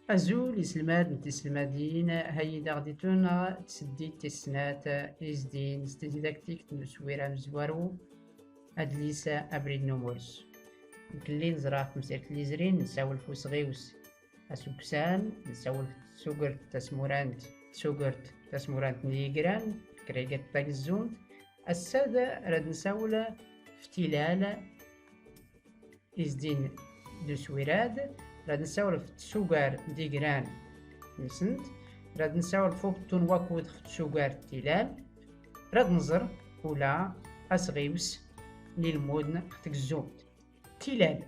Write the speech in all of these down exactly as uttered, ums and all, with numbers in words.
Azul iselmad n tiselmadin, ha-yi-d aɣ-d-itun tseddit tis snat izdin s tididaktikt n uswir amezwaru, adlis Abrid n umurs. Mkelli neẓra ɣ temsirt n lli izrin, nessawel f usɣiwes asuksan, nessawel f tsugert tasmurant, tsugert tasmurant n yigran, kraygat tagezzumt. Ass-ad rad nsawel f tilal izdin d uswir-ad, rad nsawel f tsugar d igran nsent, rad nsawel f ubṭṭu n wakud ɣ tsugar d tilal, rad nẓer ula asɣiwes n ilmuden ɣ tgezzumt. Tilal.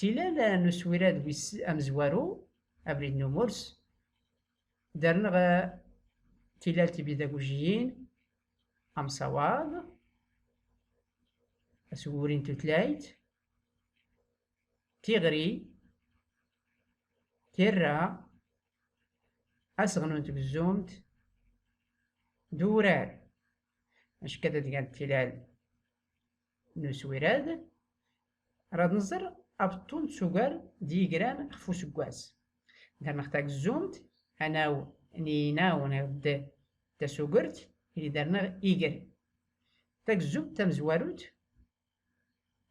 Tilal n uswir-ad wis amezwaru, abrid n umurs, darneɣ tilal tibidagujiyin, amsawaḍ, aswuri n tutlayt, tiɣri, tirra, asɣnu n tgezzumt, d urar. Ackad ad gant tilal n uswir-ad, rad nẓer abṭṭu n tsugar d yigran ɣef useggas. Darneɣ tagezzumt, anaw n yinaw neɣ d tasugert, ili darneɣ iger. Tagezzumt tamezwarut,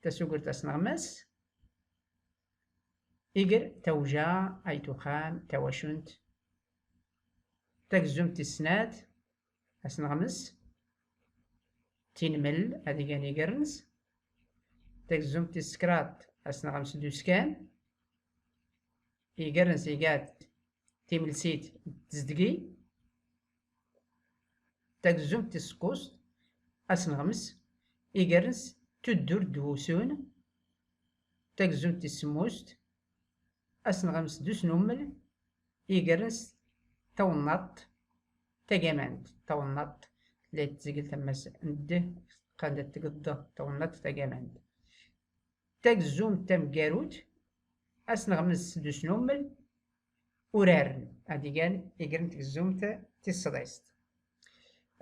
tasugert asneɣmes, iger tawja, ayt uxxam, tawacunt. Tagezzumt tis snat, asneɣmes, tinmel, ad igan iger-ns. Tagezzumt tis kraḍt, asneɣmes d uskan, iger-ns iga-t timelsit d tezdgi. Tagezzumt tis kkuẓt, asneɣmes, iger-ns tuddurt d wusun. Tagezzumt tis semmust, asneɣmes d usnummel, iger-ns tawennaḍt tagamant. Tawennaḍt tella tetteg tammas n d, qqan-d ad tgeḍ tawennaḍt tagamant. Tagezzumt tameggarut, asneɣmes d usnummel, uraren, ad igan iger n tgezzumt tis sḍist.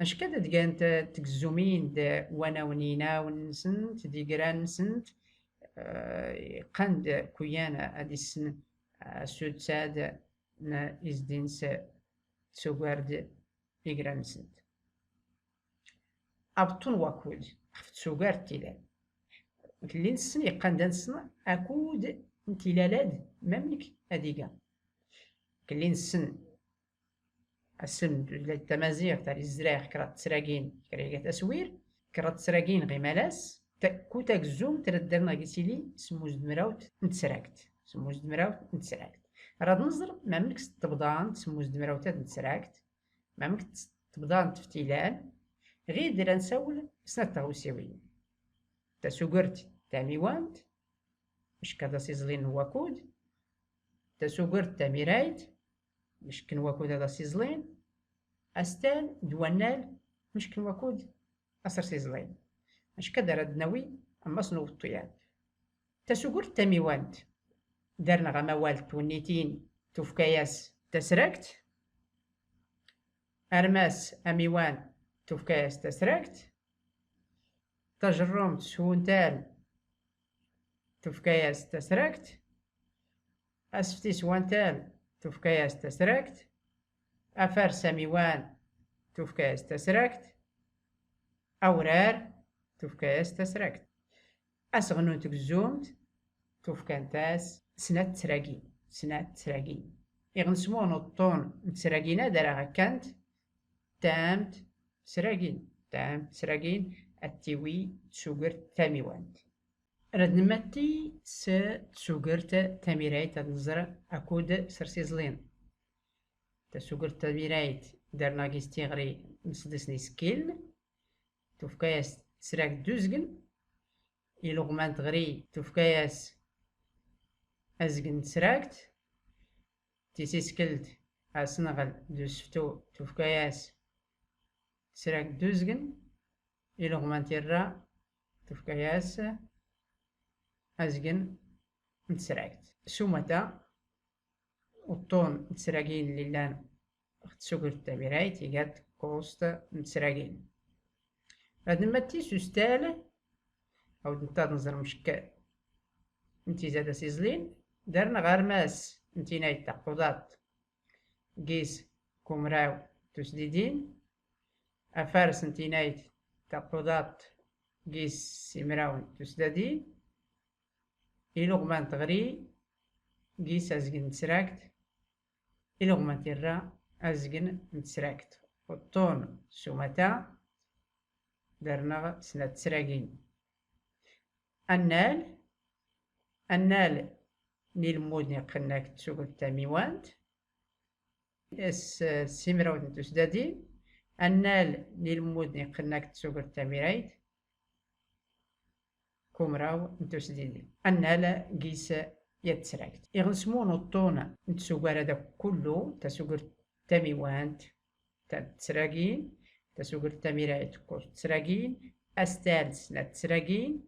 Ackad ad gant tgezzumin d wanaw n yinaw nsent, d igran nsent, eh, iqqan-d kuyan ad issen, eh, asuddes-ad n izdin s tsugar d igran nsent. Abṭṭu n wakud ɣef tsugar d tilal. Kelli nessen iqqan-d ad nessen akud n tilal-ad mamnk ad iga. Kelli nessen asem n tutlayt tamaziɣt ar izraɣ kraḍ tesragin, kraygat aswir, kraḍ tesragin ɣ imalas, ta-, ku tagezzumt rad darneɣ gis ili semmus d mrawt n tesragt. Semmus d mrawt n tesragt. Rad nẓer mamnk s tebḍant semmus d mrawt ad n tesragt, mamnk s tebḍant f tilal, ɣid ra nsawel snat tɣawsiwin. Tasugert tamiwant, mckad as iẓlin n wakud, tasugert tamirayt, mck n wakud ad as iẓlin, astal d wannal, mck n wakud asers iẓlin. Ackad ara d-nawi ammas n uweṭṭu-ad. Tasugert tamiwant, darneɣ amawal n twennitin tufka-yas tasragt, armas amiwan tufka-yas tasragt, tajerrumt s wuntal tufka-yas tasragt, asefti s wantal tufka-yas tasragt, afars amiwan tufka-yas tasragt, awrar tufka-yas tasragt. Asɣnu n tgezzumt tufkant-as snat tesragin, snat tesragin. Iɣ nsmun uṭṭun n tesragin-ad ara ɣ-kkant tamt tesragin, tamt tesragin ad tiwi tsugert tamiwant. Rad nmatti s tsugert tamirayt ad nẓer akud sers iẓlin. Tasugert tamirayt darneɣ gis tiɣri n sḍis n isekkilen, tufka-yas tesragt d uzgen, iluɣma n tɣri tufka-yas azgen n tesragt, tisiskelt asnɣel d useftu tufka-yas tesragt d uzgen, iluɣma n tirra tufka-yas azgen n tesragt. S umata, uṭṭun n tesragin lli llan ɣ tsugert tamirayt iga-d kuẓt n tesragin. Rad nmatti s ustal, awd ntta ad nẓer mck n tizi ad as iẓlin, darneɣ armas n tinayt taquḍaṭ gis kumraw tusdidin, afars n tinayt taquḍaṭ gis simraw n tusdadin, iluɣma n tɣri gis azgen n tesragt, iluɣma n tirra azgen n tesragt. Uṭṭun s umata, darnaɣ snat tesragin. Annal, annal n ilmuden iqqnen ak tsugrt tamiwant, s simrawt n tusdadin, annal n ilmuden iqqnen ak tsugrt tamirayt, kumraw n tusdidin, annal gis yat tesragt. Iɣ nsmun uṭṭun n tsugar ad akk kullu, tasugrt tamiwant, ta tesragin, tasugrt tamirayt kuẓ tesragin, astal snat tesragin,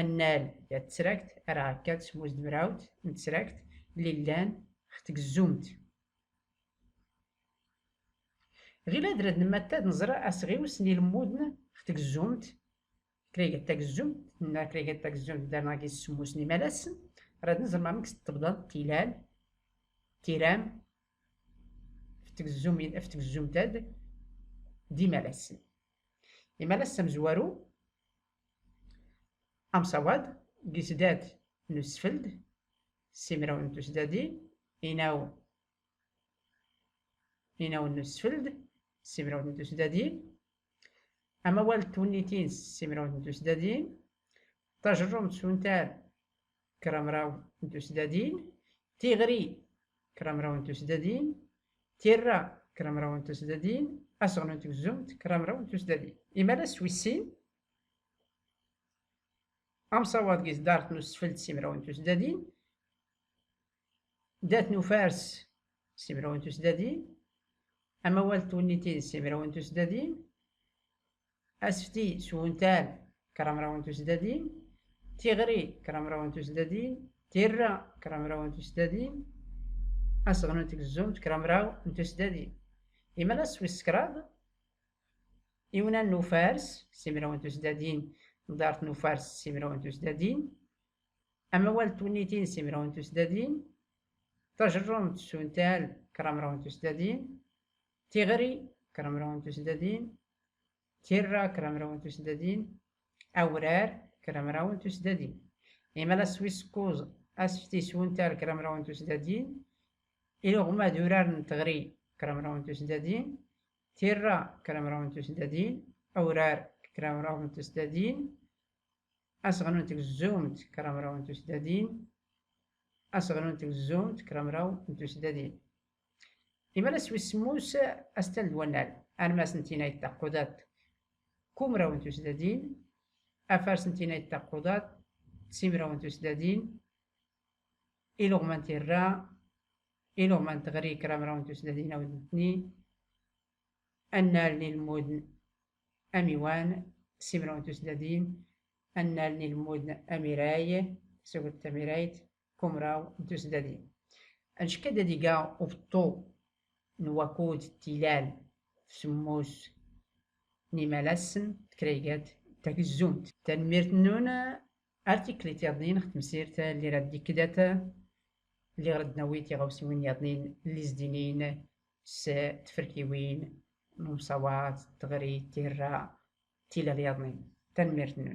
annal yat tesragt, ar akka smus d mrawt n tesragt lli llan ɣ tgezzumt. Ɣilad rad nmata ad nẓra asɣiws n ilmuden ɣ tgezzumt, kraygat tagezzumt, nna kraygat tagezzumt darnaɣ gis semmus n imalassen, rad nẓr mamnk s tbḍant tilal, tiram, f tgezzumt, f tgezzumt ad d imalassen. Imalass amezwaru, amsawaḍ gis dat n usfeld, simraw n tusdadin, inaw inaw n usfeld, simraw n tusdadin, amawal n twennitin, simraw n tusdadin, tajerrumt s untal, kramraw n tusdadin, tiɣri, kramraw n tusdadin, tirra, kramraw n tusdadin, asɣnu n tgezzumt, kramraw n tusdadin. Imalass wis sin, amsawaḍ gis dart n usfeld, simraw n tusdadin, dat n ufars, simraw n tusdadin, amawal n twennitin, simraw n tusdadin, asfti s untal, kramraw n tusdadin, tiɣri, kramraw n tusdadin, tirra, kramraw n tusdadin, asɣnu n tgezzumt, kramraw n tusdadin. Imalass wis kraḍ, iwnan n ufars, simraw n tusdadin, dart n ufars, simraw n tusdadin, amawal n twennitin, simraw n tusdadin, tajerrumt s untal, kramraw n tusdadin, tiɣri, kramraw n tusdadin, tirra, kramraw n tusdadin, awrar, kramraw n tusdadin. Imalass wis kuẓ, asfti s untal, kramraw n tusdadin, iluɣma d urar n tɣri, kramraw n tusdadin, tirra, kramraw n tusdadin, awrar, kramraw n tusdadin, asɣnu n tgezzumt, kramraw n tusdadin, asɣnu n tgezzumt, kramraw n tusdadin. Imalass wis semmus, astal d wannal, armas n tinayt taquḍaṭ, kumraw n tusdadin, afars n tinayt taquḍaṭ, simraw n tusdadin, iluɣma n tirra, iluɣma n tɣri, kramraw n tusdadin awd ntni, annal n ilmuden amiwan, simraw n tusdadin, annal n ilmuden amiray, tasugrt tamirayt, kumraw n tusdadin. Anck ad iga ubeṭṭu n wakud tilal f semmus n imalassen d kraygat tagezzumt. Tanmmirt nnun. Artiklit yaḍnin ɣ tmsirt lli rad ikkdat, lli ɣ rad nawi tiɣawsiwin yaḍnin lli zdinin s tfrkiwin n umsawaḍ, tɣri, tirra, tilal yaḍnin. Tanmmirt nnun.